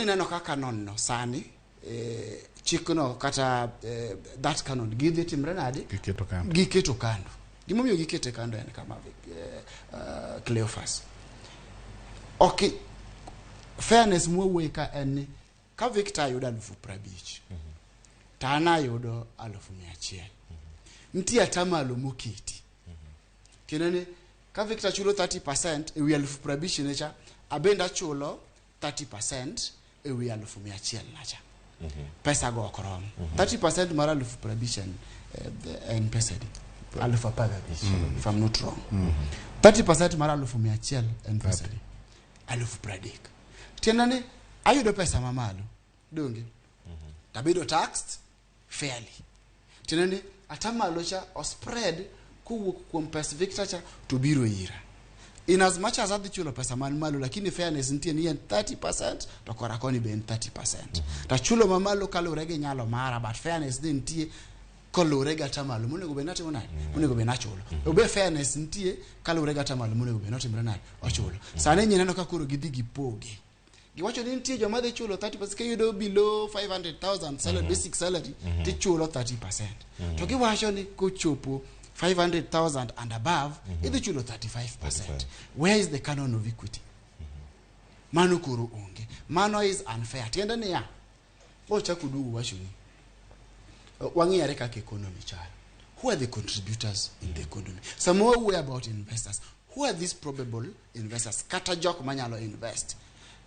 nineno ka canon no sani chikno kata that canon gidhi timre nade? Giketo kando. Giketo kando. Gimomiyo gikete kando en kama, Cleophas, ok fairness mwawuoye ka en ni ka Victor yudo 50,000 to an ayudo 100,000, nitie atamalo moketi kendo ni ka Victor chulo 30% ewi 50,000 ne cha, abende achulo 30% ewi 100,000 nacha. Pesa go ok rom. 30% mar 50,000 en pesa adi? 15,000, if I'm not wrong. 30% mar 100,000 en pesa adi? 30,000. Tiende ni ayudo pesa mamalo donge tabedo taxed fairly. Tiende ni atamalo cha ospread kowuok kuom pes Victor cha to biro ira. In as much as adhi chulo pesa man malo, lakini fairness nitie ni en 30% to kora koni be en 30%. Tachulo mamalo kaluwore gi nyalo mara, but fairness ni nitie koluwore gi atamalo monego bed natimo nade, monego bed nachulo. Obe fairness nitie kaluwore gi atamalo monego bed notimre nade, ochulo. Sani nyineno ka koro gidhi gipoge, giwacho ni nitie joma dhi chulo 30% kiyudo below 500,000 salary, basic salary, tichulo 30%, to giwacho ni kochopo 500,000 and above, idhi chulo 35%. Where is the canon of equity? Mano koro onge. Mano is unfair. Tiende niya, ochako duogo wacho ni wang'iyare kaka economy chalo. Who are the contributors in the economy? Sama wawuoyo about investors, who are these probable investors kata jok manyalo invest?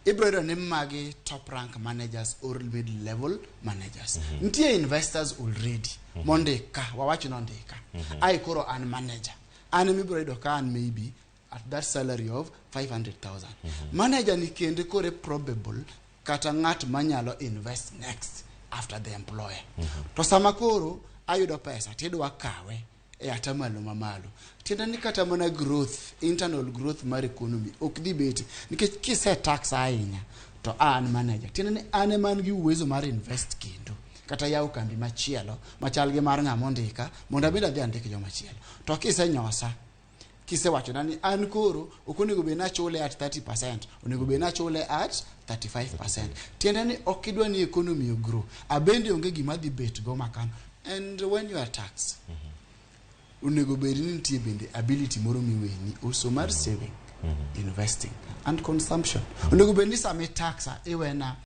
Ibiro yudo ni magi top rank managers or mid level managers. Nitie investors already mondika, wawach nondika. Ai koro an manager, an emibiro yudo ka an maybe at that salary of 500,000. Manager ni kende kore probable kata ng'at manyalo invest next after the employer. To sama koro ayudo pesa tidwa kawe e atamalo mamalo, tiende ni kata mana growth, internal growth mar economy ok dhi bet, nikech kise tax ahinya to an manager, tiende ni an ema an gi uwezo mar invest kendo kata yawo kambi machielo machal gi mar ng'ama ondika mondo abed adhi andik jomachielo. To kisenyosa, kisewachona ni an koro ok onego bed nachule at 30%, onego bed nachule at 35%, tiende ni ok idwa ni economy ogrow. Abende onge gima dhi bet go makano. And when you are taxed, onego bed ni nitie bende ability moro miweni also mar saving, investing and consumption. Onego bed ni sama itaxa iwena.